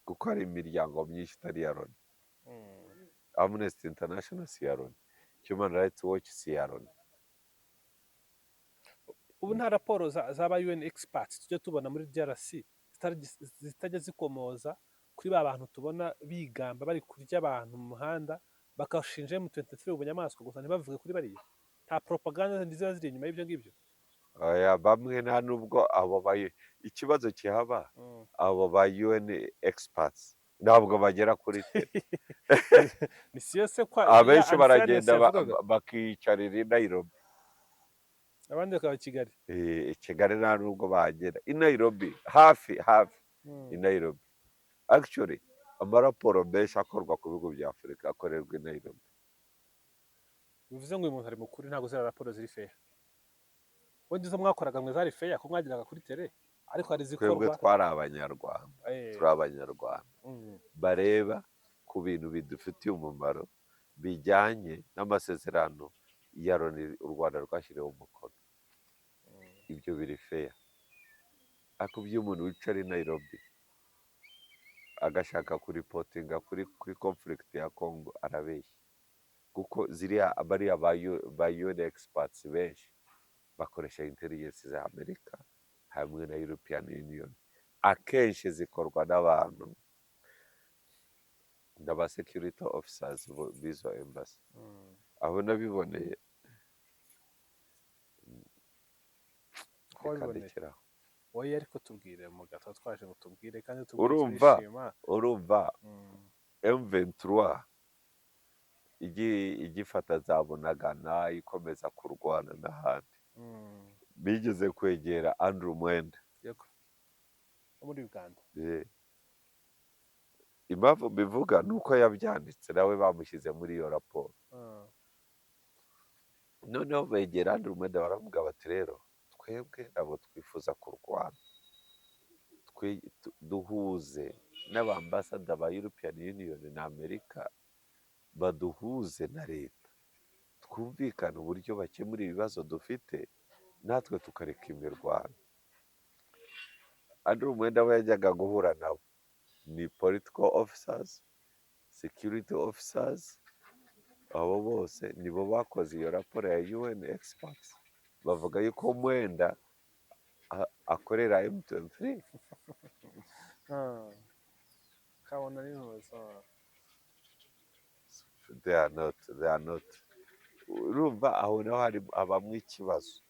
kuko hari imiryango myinshi itari iya Loni. Amnesty International si iya Loni, Human Rights Watch si iya Loni. Ubu nta raporo z'aba UN experts tujya tubona muri DRC zitajya zikomoza Kuri ba bantu tubona bigamba bari kurya abantu mu muhanda, bakashinja M23 ubunyamaswa gusa, ntibavuge kuri bariya, nta propaganda zindi ziba ziri inyuma y'ibyo ngibyo? Oya, bamwe nta nubwo abo bayi, ikibazo kihaba, abo ba UN experts ntabwo bagera kuri terrain. Ni siyo se kwa Abenshi ya baragenda unfairness yavugaga? Bakiyicarira i Nairobi. Abandi bakaba i Kigali. I Kigali nta nubwo bahagera, i Nairobi hafi hafi. I Nairobi actually, amaraporo menshi akorwa ku bihugu bya Afurika akorerwa i Nairobi. Bivuze ngo uyu muntu ari mukuri, ntabwo ziriya raporo ziri fair. Wenda izo mwakoraga mwe zari fair ko mwageraga kuri terrain, ariko hari Twebwe izikorwa twari Abanyarwanda, turi Abanyarwanda bareba ku bintu bidufitiye umumaro bijyanye n'amasezerano ya Loni u Rwanda rwashyiriweho umukono. Ibyo biri fair, ariko iyo umuntu wicara i Nairobi agashaka kureportinga kuri conflict ya Congo, arabeshya, kuko ziriya bariya ba UN experts benshi bakoresha intelligence za Amerika hamwe na European Union, akenshi zikorwa n'abantu n'aba security officers b'izo embassy. Aho nabiboneye. Aho wabiboneye? Bikandikiraho. Oya, ariko tubwire muga, tuba twaje ngo tubwire kandi tubwire. Turishima. Urumva, M23 igifata za Bunagana, ikomeza kurwana n'ahandi, bigeze kwegera Andrew Mwenda. Yego, wo muri Uganda. Impamvu mbivuga ni uko yabyanditse, nawe bamushyize muri iyo raporo. Noneho begera Andrew Mwenda, baravuga bati: "Rero twebwe ntabwo twifuza kurwana. Duhuze n'abambasada ba European Union na Amerika, baduhuze na leta, twumvikane uburyo bakemura ibibazo dufite, natwe tukareka imirwano." Andrew Mwenda we yajyaga guhura nabo ni political officers, security officers, abo bose nibo bakoze iyo raporo ya UN experts, bavuga yuko Mwenda akorera M23. Kabona n'intuza. They are not, they are not. Urumva, aho naho hari habamo ikibazo.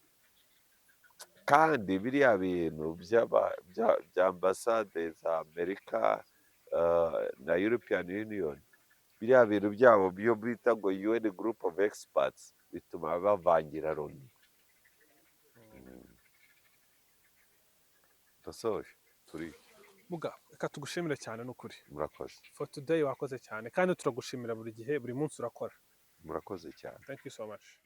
Kandi biriya bintu bya ambasade za Amerika na European Union, biriya bintu byabo byo bita ngo UN group of experts, bituma bavangira Loni. Ndasoje, turi Muga, reka tugushimire cyane n'ukuri. Murakoze. For today wakoze cyane, kandi turagushimira buri gihe, buri munsi urakora. Murakoze cyane. Thank you so much.